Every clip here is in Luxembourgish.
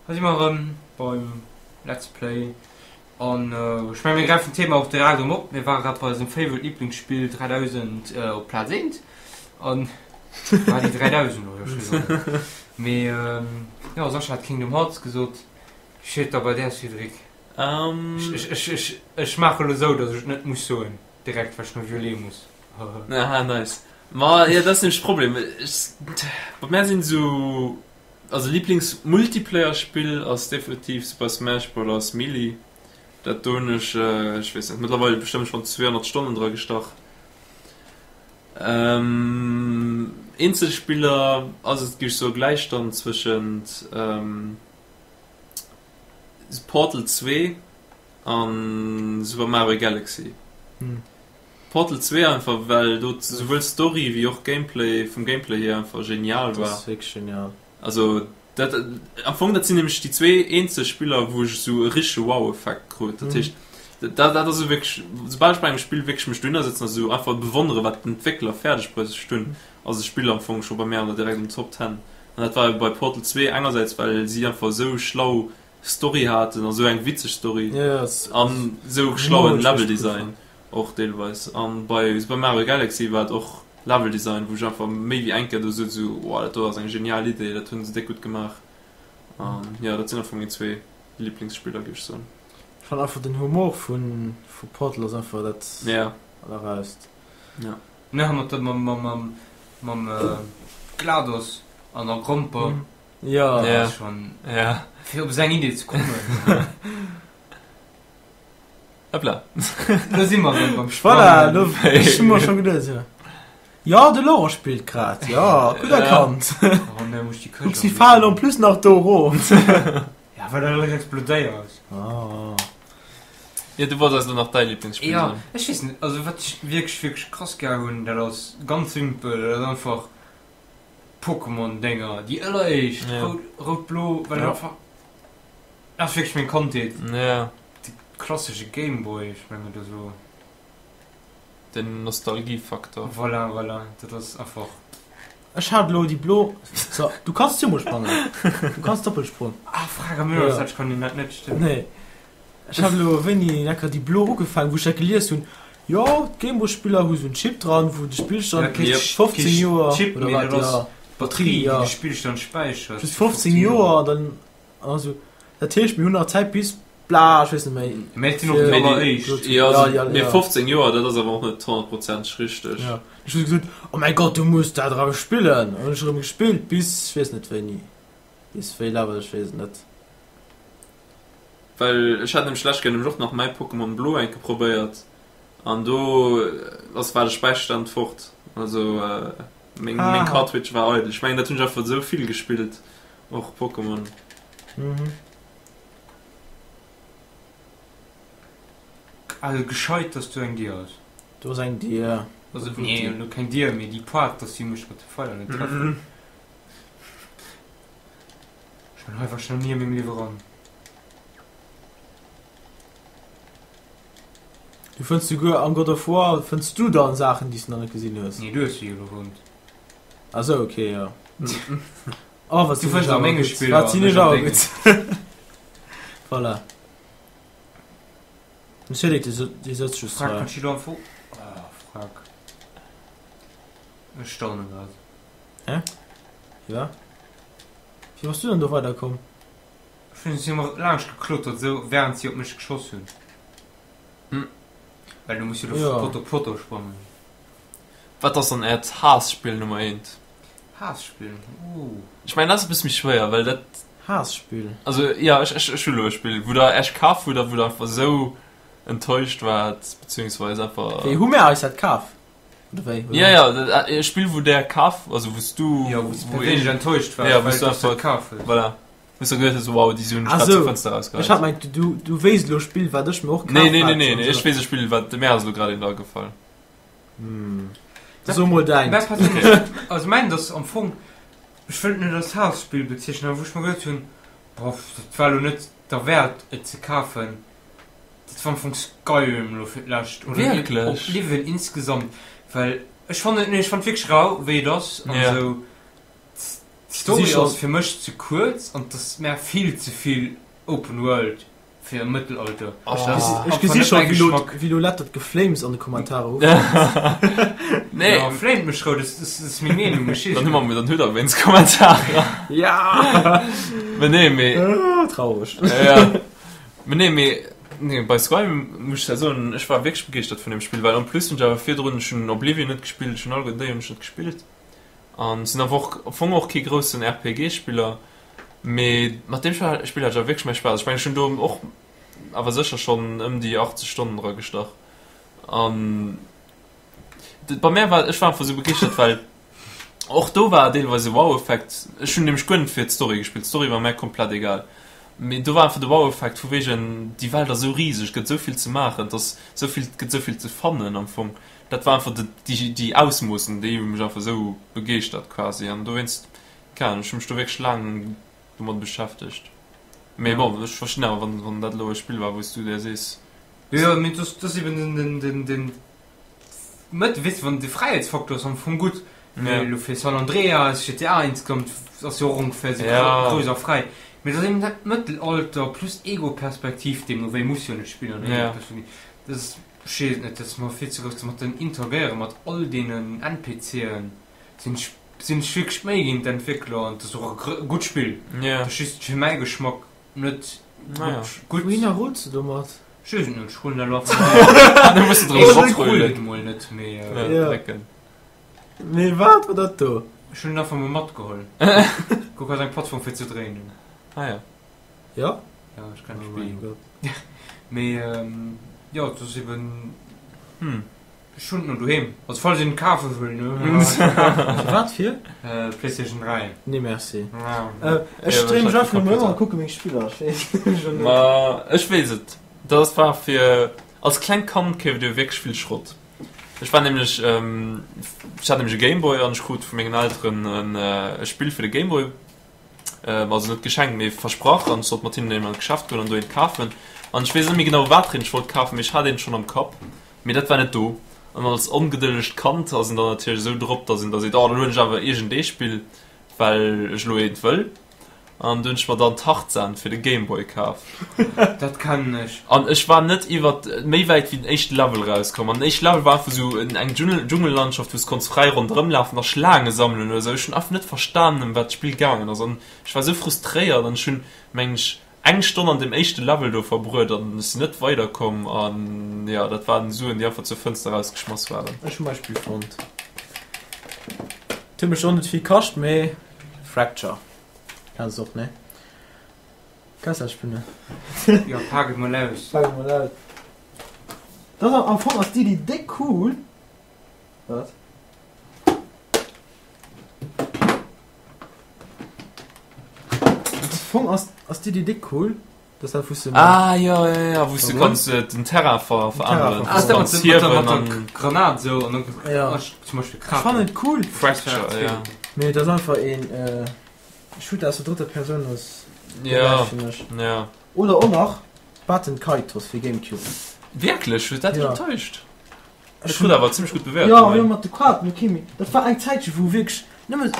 Hei si mer erëm beim Let's Play an ech mengen mir gräifen d'Thema och direkt erëm op. Mir ware grad bei eisem Favorite Lieblingsspill 3000 op Plaz 1 an war déi 3000 elo jo scho gesot. Mee jo Sascha hat Kingdom Hearts gesot. Wéi steet et da bei där Cédric? Ech ech ech ech maache elo sou, datt ech et net muss soen direkt, well ech no Violet muss. Aha nice. Ma jo dat ass nämlech de Problem. Ech bei mär sinn esou Also Lieblings Multiplayer Spill ass definitiv Super Smash Bros Melee. Dat do hunn ech, ech weess net, mëttlerweil bestëmmt schonn 200 Stonnen dra gestach. Eenzelspiller ass et géif ech soe Gläichstand zwëschent Portal 2 an Super Mario Galaxy. Portal 2 einfach well do souwuel Story wéi och Gameplay vum Gameplay hier einfach genial war. Dat ass wierklech genial. Also dat am Fong dat sinn nämlech déi zwee eenzeg Spiller wou ech esou e richtege Wow-Effekt krut. Dat heescht dat dat ass esou wierklech soubal ech bei engem Spill wierklech mech dohinner sëtzen a sou einfach bewonnere wat d'Entwéckler fäerdeg bruecht hunn ass e Spill am Fong scho bei mär an der direkt an den Top Ten. An dat war bei Portal 2 engersäits well si einfach esou schlau Story haten a sou eng witzeg Story an sou schlauen Leveldesign och deelweis. An bei Super Mario Galaxy war et och Leveldesign wou ech einfach méi wéi eng Kéier do souz sou wow dat do ass eng genial Idee, dat hunn se déck gutt gemaach. An jo dat sinn am Fong meng zwee Liblingsspiller géif ech soen. Ech fannen einfach den Humor vun vu Portal ass einfach dat alleraust. Ja. Ne mat mam mam mam Glados an der Gromper. Ja. Ja. Schon. Ja. Fir op seng Idee ze kommen. Hoppla. Lo si mer erëm beim Voilà, lo ech hu mer schon geduet, ja. Ja, de Laurent spillt grad, ja, gutt erkannt. Oh ne, muss ich die Kuck, si falen en plus nach do erof. Ja, well dat alles explodéiert. Ah. Ja, du wolls eis lo nach däi Lieblingsspill Ja, soen. ech weess net, also wat ech wierklech, wierklech krass gär hunn, dat ass ganz simpel, dat ass einfach Pokémon Dénger, déi alleréischt, Ja. rout, rout, blo, well Ja. einfach, dat ass wierklech meng Kandheet. Ja. De klassesche Gameboy, ech mengen oder sou. Den Nostalgiefaktor. Voilà, voilà, dat ass einfach. Ech hat elo déi blo. So, du kanns zweemol sprangen. Du kanns Doppelsprung. Ah, frag am Mirror's Ja. Edge kann een dat net, stimmt. Nee. Ech hat elo wéini lecker déi blo ugefaangen, wou ech dat gelies hunn, jo d'Gameboy-Spiller hu sou en Chip dran, wou de Spillstand Ja, kee just 15 kee Joer Chip, oder mee wat, dat ass ja, d'Batterie, déi ja. de Spillstand späichert. Just 15 Joer an dann an dann sou, dat heescht mir hunn nach Zäit bis bla, ech weess net méi. Mee et sinn och déi Fir- alleréischt. Jo, also, Ja, ja, mee ja. 15 Joer, dat ass awer och net honnertprozenteg richteg. Ja, ech hu gesot, oh mäi Gott, du muss dat erëm spillen! An hunn ech erëm gespillt bis, ech weess net wéini, bis wéi Level, ech weess et net. Well ech hat nämlech d'lescht Kéier nämlech och nach mäi Pokémon Blo eng Kéier probéiert an do ass war de Späicherstand fort. Also meng meng Ah. Cartridge war eidel. Ech mengen dat hunn ech einfach esou vill gespillt och Pokémon. Mhm. Also gescheit dass do eng Dier ass. Do ass eng Dier. Also nee, elo keng Dier, mee déi Poart, dass si mech mat de Feiler net treffen. Ech mein, hei war ech nach ni a mengem Liewe ran. Du fënns souguer am God of War fënns du dann Saachen, déi s du nach net gesinn hues. Nee, du hues se jo elo fonnt. Ah sou, okay, jo. Oh, wat Du sinn fënns ech a awer menge gutt. Spiller Wat sinn an ech net an awer dengen. gutt. Voilà. Den Cédric, dee së- dee sëtzt just Frag, hei. kann ech déi do am Fo-, Oh, frag. Ech staune grad. Hä? Ja? Wéi bass du dann do weiderkomm? Ech hunn si mer laanscht geklottert, esou während si op mech geschoss hunn. Hm. Well du muss jo do Ja. vu Pott op Potto sprangen. Wat ass dann äert Haassspill Nummer eent? Haassspill? Ooh. Ech mengen dat ass e bësse méi schwéier, well dat, Haassspill? also jo, ech ech ech hu lo e Spill, wou der Äech kaf hutt a wou der einfach esou enttäuscht waart, beziehungsweise einfach. Wéi hu mir eis dat kaf? Oder wéi? Oder? Ja, ja, dat, e Spill, wou der kaf, also wou s du, Jo, wou s wou perséinlech een, enttäuscht waars, ja, wou well s du dass du et einfach, kaf hues. voilà, wou s du geduecht hues, wow, déi Suen hunn ech Ah grad zur sou, Fënster ech erausgeheit. hat mengt, du, du wéisst elo Spill, wat ech mir och kaf Nee, nee, nee, hat nee, an nee, esou. ech weess e Spill, wat, mir ass elo grad eent agefall. Hm. So mol däint. Mä perséinlech, also mäint ass am Fong, ech wëll et net als Haassspill bezeechnen, awer wou ech mer geduecht hunn, boff, dat war elo net derwäert et ze kafen. Dat war am Fong Skyrim elo fir d'lescht oder Wierklech? Oblivion insgesamt, well ech fannen, nee, ech fannen et wierklech rau wéi et ass an Ja. esou. D'Story ass fir mech ze kuerz an 't ass mär vill ze vill Open World fir e Mëttelalter. Ech gesi scho wéi lo Lett dat Geflames an de Kommentarer ufänkt. Nee, ja, flamet mech rou, dat ass meng Meenung. Dann hu mer dann huet der wéinst Kommentarer. Ja! Mee nee, mee. Traureg. Ja. Mee nee, mee nee, bei Skyrim muss ech da soen, ech war wierklech begeeschtert vun deem Spill, well en plus hunn ech awer virdrun, ech hunn Oblivion net gespillt, ech hunn alleguer déi hunn ech net gespillt an sinn awer och am Fong och kee groussen RPG-Spiller. Mee mat deem Spill hat ech awer wierklech mäi Spaass. Ech mengen, ech hunn do och awer sécher schonn ëm déi 80 Stonnen dra gestach. An bei mär war, ech war einfach esou begeeschtert, well och do war deelweis e Wow-Effekt. Ech hunn nämlech guer net fir d'Story gespillt, d'Story war mär komplett egal. Mee do war einfach de Wow-Effekt vu wegen, déi Welt ass esou riseg, et gëtt esou vill ze maachen, et ass esou vill, et gëtt esou vill ze fannen am Fong. Dat war einfach déi, déi Ausmoossen, déi hu mech einfach esou begeeschtert quasi. An dowéinst Keng Ahnung, ech hu mech do wierklech laang domat beschäftegt. Mee bon, ech verstinn awer, wann, wann dat elo e Spill war, wou s du der sees. Jo, jo, mee dass, dass eben den, den, den, den Mëtt, weess de, wann de Fräiheetsfaktor ass am Fong gutt, mee elo fir San Andreas, GTA insgesamt ass jo och ongeféier esou grouss a fräi, mee dass eben dat Mëttelalter plus Ego-Perspektiv, deemno wéi muss jo net spillen an Ego-Perspektiv, dat ass, ech weess et net, dat ass mer vill ze grouss, mat den Interagéiere mat all deenen NPCen. Sinn ech sinn ech wierklech méi géint d'Entwéckler an et ass och e gutt Spill. Ja. Et ass just fir mäi Geschmack net Naja. gutt gutt. Wouhinner rulls de domat? Ech weess et net, ech rullen elo einfach mol. Da muss de Ech drëm rullen rullen. et mol net, mee Ja, Ja. drécken. Mee wat war dat do? ech hunn en einfach mol matgeholl. Kuck, hei ass eng Plattform fir ze dréinen. Ah ja. Ja? Ja, ech kennen Oh d'Spill mein jo. Gott. Mee jo, et ass eben. Hm. Ech hunn et no doheem. Also falls een et kafe wëll, ne? Fir wat fir? Playstation 3. Nee merci. Ja. Ech dréi mech einfach nëmmen ëm an kucke meng Spiller. Ech weess nämlech elo net. Ma ech weess et. Dat ass war fir als klengt Kand keeft ee wierklech vill Schrott. Ech war nämlech, ech hat nämlech e Gameboy an ech krut vu mengen Elteren en e Spill fir de Gameboy, also net geschenkt, mee versprach an ech sollt mat hinnen eben an d'Geschäft goen an do eent kafen. An ech weess net méi genau wat fir eent ech wollt kafen, mee ech hat eent schonn am Kapp. Mee dat war net do. An als ongedëllegt Kand ass een dann natierlech esou drop, dass een da seet, oh, dann huelen ech awer iergendee Spill, well ech elo eent wëll. An du hunn ech mer dann Tarzan fir de Gameboy kaf. Dat kennen ech. An ech war net iwwer méi wäit wéi den éischte Level erauskomm. An den éischte Level war einfach esou eng Dschungellandschaft, wou s de konns fräi ronderëm lafen a Schlaange sammelen oder esou. Ech hunn einfach net verstanen, ëm wat d'Spill gaangen ass. An ech war esou frustréiert an ech hunn, mengen ech, eng Stonn an dem éischte Level do verbruet an ech sinn net weider komm an jo dat waren Suen déi einfach zur Fënster raus geschmass waren. Ech hu mäi Spill fonnt. Et huet mech och net vill kascht, mee Fracture kenns de och, ne? Kenns dat Spill net? Jo, pak et mol aus. Pak et mol aus. Dat ass am Fong ass d'Iddi déck cool. Wat? Am Fong ass, ass d'Iddi déck cool, dass dat wou s de. Ah jo, jo, jo, wou s du kanns den Terrain ver, veränneren. Ah, ass dat mat der, mat der Granat esou an dann Ja. zum Beispill Ech fannen et cool. Fracture, ja. Mee et ass einfach een Shooter aus der drëtter Persoun ass Ja, fir mech. ja. Oder och nach Baten Kaitos fir Gamecube. Wierklech? Huet dat dech Ja. enttäuscht? Ech Ech krut awer zimmlech gutt Bewäertungen. Jo, jo, mat de Quaten, ok, mee dat war eng Zäitche wou wierklech nëmme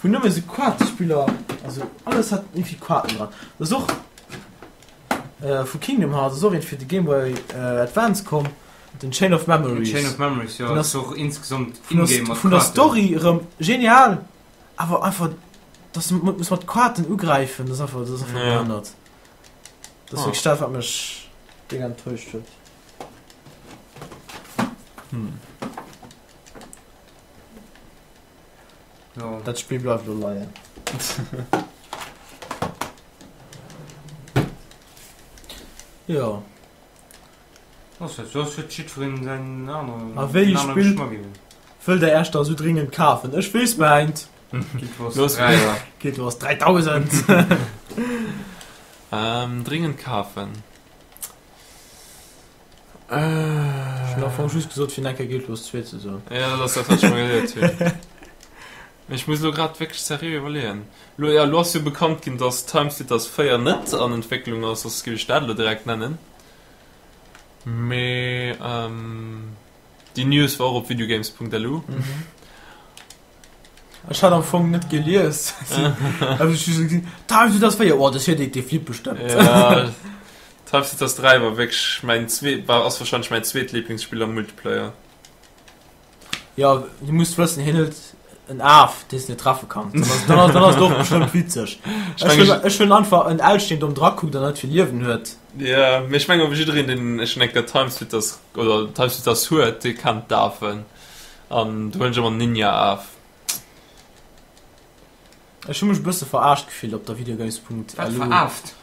wou nëmme sou Quatespiller, also alles hat iergendwéi Quaten dran. Dat ass och vu Kingdom Hearts ass och eent fir de Game Boy Advance komm, den Chain of Memories. Chain of Memories, jo, Den ass ass och insgesamt vun der in-game mat vun der Quaten. Story erëm genial, awer einfach dass du muss mat Quaten ugräifen, dat ass einfach, dat ass einfach Ja. behënnert. Dat ass Ah. wierklech dat wat mech déck enttäuscht huet. Hm. Jo. Dat Spill bleift elo leien. Jo. Ass dat soss huet jiddwereen säin aneren A wéi anere Spill Geschmack eben. wëllt der Äech da sou dringend kafen? Ech weess mäint. Guild Wars Los 3. Guild Wars 3000. Ähm, dringend kafen. Ech hunn am Fong just gesot fir enker Guild Wars 2 ze soen. Ja, dat ass dat wat ech mer geduet hunn. Mee ech muss elo grad wierklech seriö iwwerleeën. Lo, ja, lo ass jo bekannt ginn, dass Timesplitters 4 net an Entwécklung ass, soss géif ech dat elo direkt nennen. Mee ähm, déi News war och op videogames.lu. Ech hat am Fong net gelies. Hab ech just gesinn, Timesplitters 4, oh, das huet dee Flip bestëmmt. Ja, Timesplitters 3 war wierklech mäin zweet, war, ass wahrscheinlech mäin zweet Lieblingsspill am Multiplayer. Ja, du musst wëssen, hien huet en Af, deen s net treffe kann. Dann ass, dann ass, dann ass et och bestëmmt witzeg. Ech Ech mengen, hunn, ech hunn einfach en Elch, deen domm drakuckt an net vill Liewen huet. ja, mee ech mengen, jiddereen, deen schonn eng Kéier Timesplitters oder Timesplitters huet, dee kennt d'Afen. An do huelen ech ëmmer Ninja-Af. Ech hu mech e bësse verarscht gefillt op der Videogames.lu. Wat veraaft?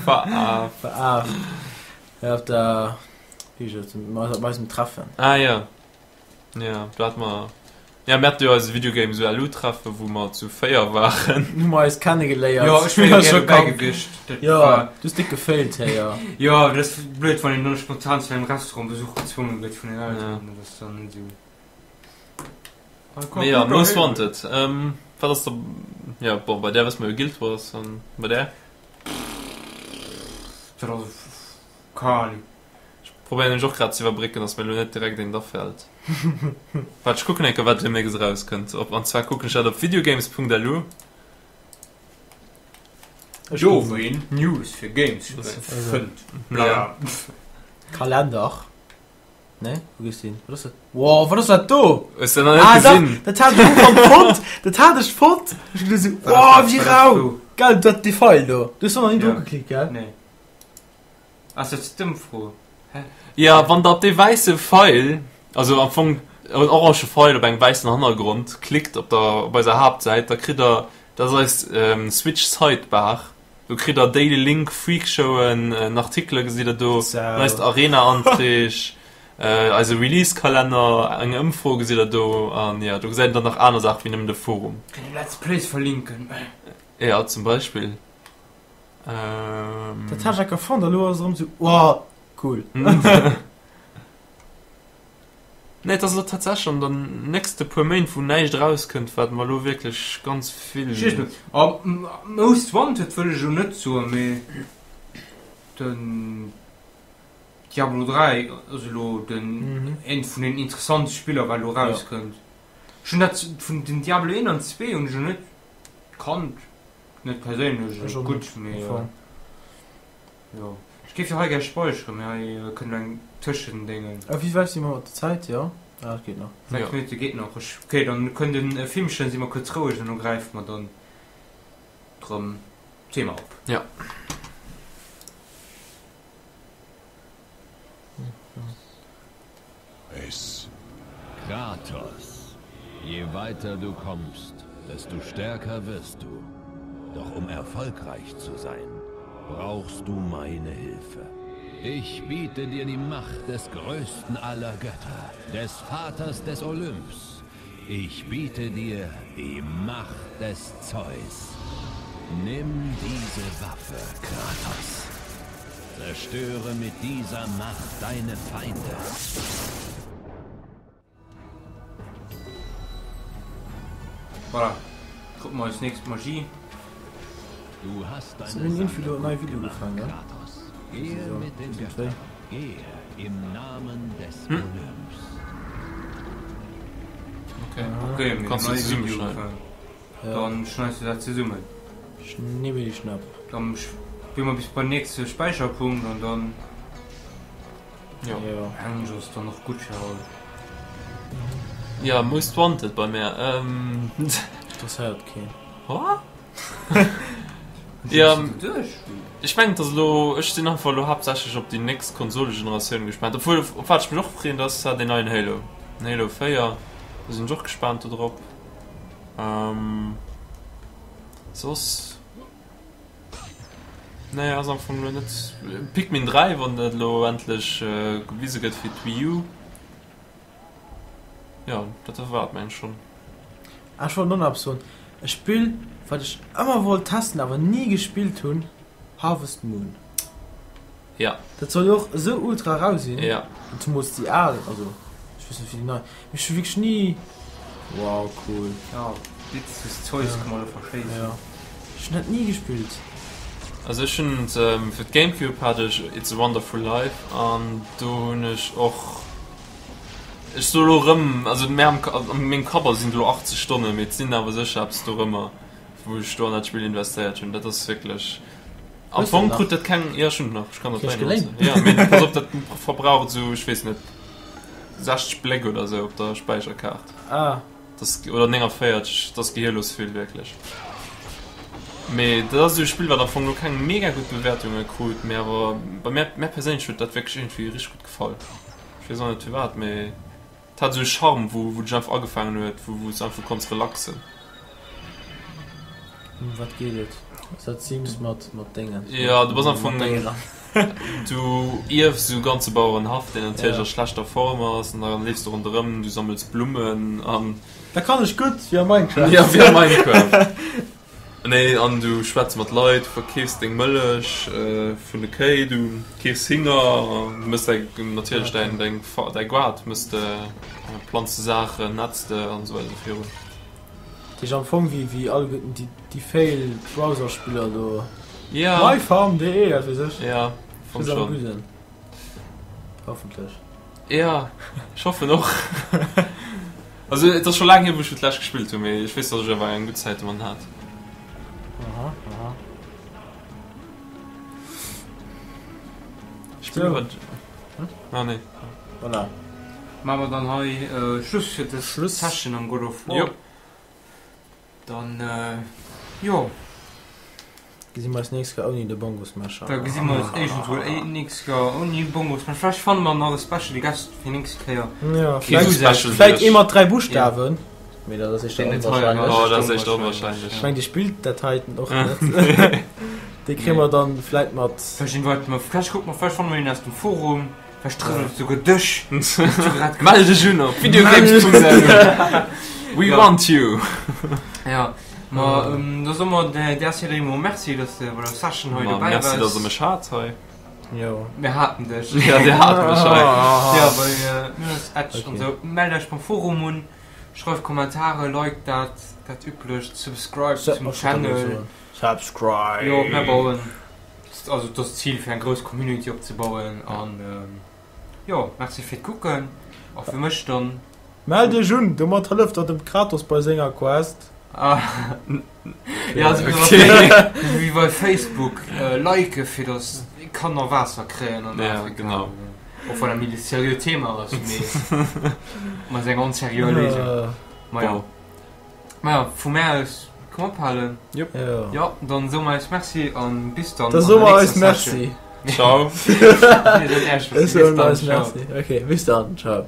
Veraaft. Veraaft. Ja, op der, wéi heescht dat, bei eisem Treffen. Ah ja. Ja, do hate mer, ja mir hate jo eise Videogames.lu-Treffe wou mer zu 4 waren. Hu mer eis kennegeléiert. Jo, ech wier jo gär dobäi gewiescht. Dat Jo, war. du hues déck gefailt, hé, jo. Jo, dat ass blöd, wann een dann spontan zu engem Restaurantbesuch gezwonge gëtt vun den Elteren. Dat ass dann net esou. Mee ja, Most Wanted. Ähm, wat ass der. Ja, bon, bei där wësse mer jo Guild Wars an bei där? Dat ass. Keng Ahnung. Ech probéieren nämlech och grad ze iwwerbrécken, dass mir elo net direkt eent afält. Waart, ech kucken eng Kéier, wat deemnächst erauskënnt. Op, an zwar kucken ech dat op videogames.lu. Ech Do kucken. wou een News fir Games fënnt. Ja. Kalender. Ne, wou gees du hin? Wat ass dat? Wow, wat ass dat do? Hues de nach net Ah, dach, gesinn? dat hat ech am Ufank fonnt. Dat hat ech fonnt. Ech hu geduecht esou, Wat ass oh, dat? wéi Wat ass rau. do? Gell, dat dee Feil do. Du hues do nach ni Ja. dru geklickt, gell? Nee. Ass dat d'Ëmfro? Hä? Ja, wann der op dee wäisse Feil, also am Fong en orange Feil op engem wäissen Hannergrond, klickt op der, op eiser Haaptsäit, da kritt der, dat ass eis Switch Sidebar, Do kritt der Daily Link, Freakshowen, en Artikele gesitt der do, neist Arena-Anträg, eise Release-Kalenner, eng Ëmfro gesitt der do an jo, do gesäit een dann nach aner Saache wéi nëmmen de Forum. Kënnt een Let's Plays verlinken? Jo, zum Beispill. Dat hat ech enker fonnt a lo ass et erëm sou, wow, cool. Nee, et ass elo tatsächlech an den nächste puer Méint, wou näischt erauskënnt, wat mer elo wierklech ganz vill. Ech weess net. A Most Wanted wëll ech elo net soen, mee den Diablo 3 ass elo den eent vun den interessantste Spiller, wat elo erauskënnt. Ech hunn dat vun den Diablo 1 an 2 hunn ech elo net kannt, net perséinlech, Ech och gutt, net, mee. am Fong. Jo, ech géif jo hei gär speicheren, mee hei kënnt elo eng Tëschendéngen. A wéi wäit si mer mat der Zäit? Jo, ah, dat geet nach. 6 Minutte geet nach. Ech, okay, dann kënnt en Filmchen, si mer kuerz roueg, an da gräife mer dann rëm d'Thema op. Jo. Es. Kratos, je weiter du kommst, desto stärker wirst du. Doch um erfolgreich zu sein, brauchst du meine Hilfe. Ich biete dir die Macht des größten aller Götter, des Vaters des Olymps. Ich biete dir die Macht des Zeus. Nimm diese Waffe, Kratos. Zerstöre mit dieser Macht deine Feinde. Voilà, kucke mer eis nächst Magie. Du hast Ass deine mir irgendwie Sache lo nei gut Video gemacht, gefaangen, gell? Kratos. Gehe So, mit den sind Göttern. wéi? Gehe im Namen des Hm. Olymps. Okay. Okay, mir Kannst du neue Video zesummeschneiden. gefaangen. Ja. Dann schneidest du dat zesummen. Schnibbeli schnapp. Dann spille mer bis beim nächste Späicherpunkt an dann Ja. Ja. mengen ech ass dann och gutt fir haut. Ja, Most Wanted bei mär. Ähm. Interesséiert keen. What? Ja, Duerch. ech mengen, dass elo, ech sinn einfach elo haaptsächlech op déi nächst Konsolegeneratioun gespaant. Obwuel, op wat ech mech och freeën, dat ass zwar deen neien Halo, den Halo 4, do sinn ech och gespaant dodrop. Ähm, soss, nee, ass am Fong elo net. Pikmin 3, wann dat elo endlech gewise gëtt fir d'Wii U. Jo, dat war et mengen ech schonn. Ah, ech wollt och nach eppes soen, E Spill wat ech ëmmer wollt testen awer ni gespillt hunn, Harvest Moon. Ja. Dat soll jo och esou ultra rau sinn. Ja. An zumools déi al, also ech weess net wéi déi nei, mee ech hu wierklech ni. Wow, cool. Ja, Blitz des Zeus kann man elo verschéissen. Ja. Ech hunn dat ni gespillt. Also ech hunn et fir d'Gamecube hat ech It's a Wonderful Life an do hunn ech och. Ech soe lo rëm, also mär am, an mengem Kapp sinn et elo 80 Stonnen, mee et sinn awer sécher eppes dorëmmer, wou ech do an dat Spill investéiert hunn. Dat ass wierklech, am Hues de Fong nach? krut dat keng, jo ech hunn et nach, ech kann dat Kriss bréngen geléint? also. Jo, mee pass op, dat verbraucht esou, ech weess net, 60 Bléck oder esou op der Späicherkaart. Ah. Das, oder 49, dat ass gehirlos vill, wierklech. Mee dat ass esou e Spill, wat am Fong lo keng mega gutt Bewäertunge krut, mee awer bei mär, mär perséinlech huet dat wierklech iergendwéi richteg gutt gefall. Ech weess och net firwat, mee et hat esou e Charme, wou, wou dech einfach agefaangen huet, wou, wou s de einfach konns relaxen. Ëm wat geet et? Ass dat Sims mat, mat Déngen? Jo, du bass am Fong. Mat Déieren. Du ierfs esou e ganze Bauerenhaff, deen natierlech Ja. a schlechter Form ass, an da leefs du ronderëm, du sammels Blummen an. Dat kann ech gutt, wéi a Minecraft. Ja, wéi a Minecraft. Nee, an du schwätz mat Leit, du verkeefs deng Mëllech vun de Kéi, du keefs Hinger, du mëss däi, natierlech däin, däin, däi Goart mëss de, planz de Saachen, netz de an esou weider esou virun. Dat heescht am Fong wéi, wéi alleguerten déi, déi fail Browser-Spiller do. Ja. Myfarm.de, wat weess ech. Ja, am Fong Ech awer schon. gutt un. Hoffentlech. Ja, ech hoffen och. Also et ass scho laang hier wou ech fir d'lescht gespillt hunn, mee ech weess dass ech awer eng gutt Zäit domat hat. Aha, aha. Spill So. wat Ah nee. Voilà. Maache mer dann hei Schluss fir dës Schluss. Session am God of War. Jo. Dann jo. Gesi mer eis nächst Kéier ouni de Bongosmäscher. Da gesi mer eis iergendwou nächst Kéier ouni Bongosmäscher. Vläicht fanne mer nach e Special Guest fir nächst Kéier. Ja, Kee vläicht, Special vläicht ee Guest. mat 3 Buschtawen. Mee dat ass éischter Deen net hei onwahrscheinlech. Oh, dat ass éischter onwahrscheinlech. Ech meng, dee spillt dat heiten och net. Dee kréie mer dann vläicht mat. Vläicht inviten mer, vläicht kucke mer, vläicht fanne mer een aus dem Forum. Vläicht trëfft et souguer dech. Mell dech un op videogames.lu. We want you! Ja, ma da soe mer der Série emol Merci, dass de bei der Session hei Ma dobäi merci, waars. dass der mech hat hei. Jo. Mir haten dech. Ja, dir hat mech hei. Ja, bei mir ass Edge an Okay. esou. Mellt iech beim Forum un, schreift Kommentare, liked dat, dat üblecht, subscribed zum Channel. Subscribe! Jo, mir bauen, also et ass d'Zil fir eng grouss Community opzebauen an jo, merci fir d'Kucken a fir mech dann. Mell dech un, domat hëlleft der dem Kratos bei senger Quest. Ah, ja, also Okay. wéi bei Facebook, like fir dass Kanner Waasser kréien an Ja, Afrika. genau. Och wann dat méi e seriöt Thema ass, mee ma ass eng onseriö Léisung. Ma jo. Bon. Maja, vu mär aus komm ophalen. Jo. Jo, dann soe mer eis Merci an bis dann. Da soe mer eis Merci. Ciao. Ech soen eis Merci. Okay, bis dann. Ciao.